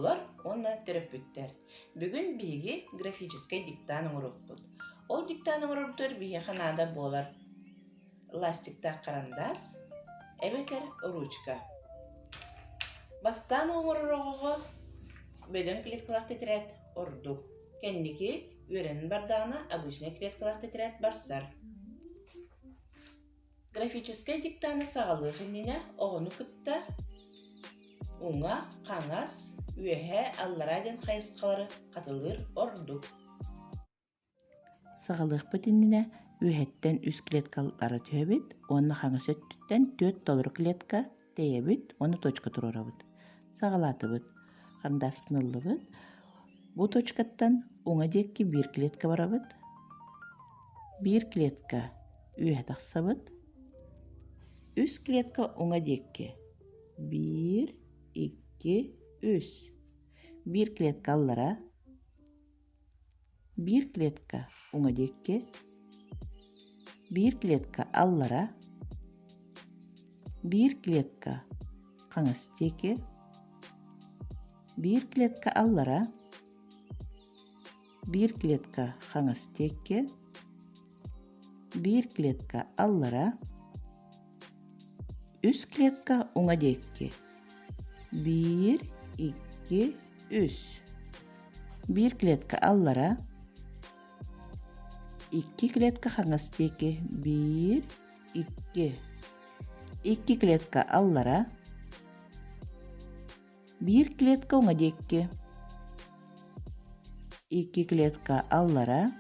Оҕолор уонна төрөппүттэр, бүгүн биһиги графическай диктант оҥоруохпут. Ол диктант оҥорорбутугар биһиэхэ наада буолар ластиктаах харандаас эбэтэр ручка. Бастаан оҥорор оҕоҕо бөдөҥ клеткалаах тэтэрээт ордук. Кэнники үөрэнэн бардаҕына обычнай клеткалаах тэтэрээт барсар. Графическай диктаны саҕалыах иннинэ оҕону кытта уҥа, хаҥас, үөһээ, аллараа диэн хайысхалары хатылыыр ордук. Саҕалыахпыт иннинэ үөһэттэн үс клеткалара түһэбит уонна хаҥас өттүттэн түөрт толору клетка тэйэбит уонна точка туруорабыт. Саҕалаатыбыт. Хандааспытын ыллыбыт. Бу точкаттан уҥа диэки биир клетка барабыт. Биир клетка үөһэ тахсабыт. Үс клетка уҥа диэки. Биир, икки, үс. Биир клетка аллара. Биир клетка уҥа диэки. Биир клетка аллара. Биир клетка хаҥас диэки. Биир клетка аллара. Биир клетка хаҥас диэки. Биир клетка аллара. Үс клетка уҥа диэки. Биир, икки, үс. Биир клетка аллара. Икки клетка хаҥас диэки. Биир, икки. Икки клетка аллара. Биир клетка уҥа диэки. Икки клетка аллара.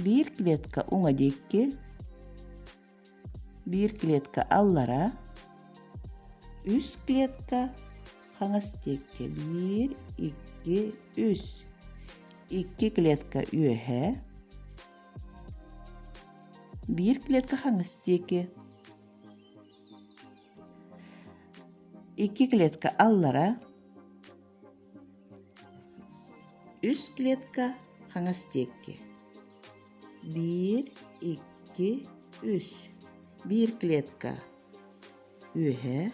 Биир клетка уҥа диэки. Биир клетка аллара. Үс клетка хаҥас диэки. Биир, икки, үс. Икки клетка үөһэ. Биир клетка хаҥас диэки. Икки клетка аллара, үс клетка хаҥас диэки. Биир, икки, үс. Биир клетка үөһэ,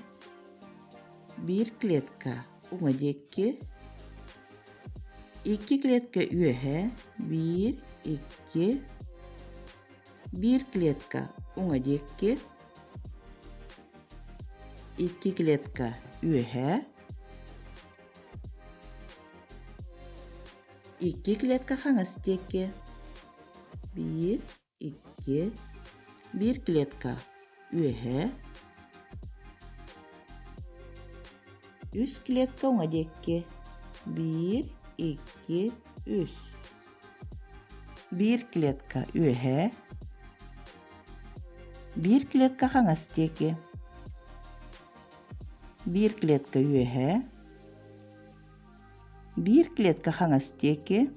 биир клетка уҥа диэки, икки клетка үөһэ, биир, икки, биир клетка уҥа диэки, Икки клетка үөһэ, икки клетка хаҥас диэки, биир, икки, биир клетка үөһэ, үс клетка уҥа диэки, биир, икки, үс. Биир клетка үөһэ, биир клетка хаҥас диэки, биир клетка үөһэ, биир клетка хаҥас диэки,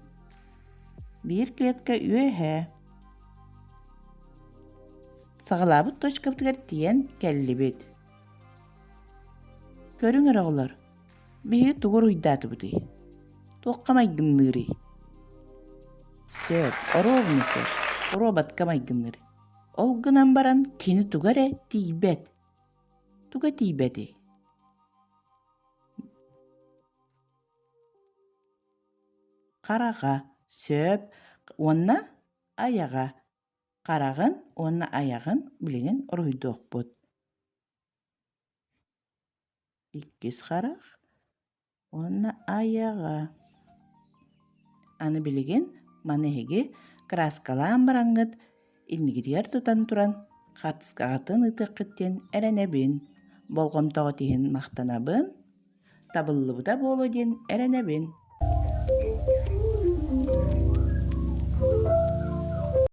биир клетка үөһэ. Саҕалаабыт точкабытыгар тиийэн кэллибит. Көрүҥ эрэ оҕолор, Биһиги тугу уруйдаатыбытый? Туохха майгынныырый? Сөп, оруобуна сөп, роботка майгынныыр. Ол гынан баран кини туга эрэ тиийбэт. Туга тиийбэтий? Хараҕа, сөп уонна айаҕа. Хараҕын уонна айаҕын билигин уруһуйдуохпут. Иккис харах уонна айаҕа. Аны билигин маны эһиги кырааскалаан бараҥҥыт иннигитигэр тутан туран хаартыскаҕытын ыытыаххыт диэн эрэнэбин. Болҕомтоҕут иһин махтанабын. Табыллыбыта буолуо диэн эрэнэбин.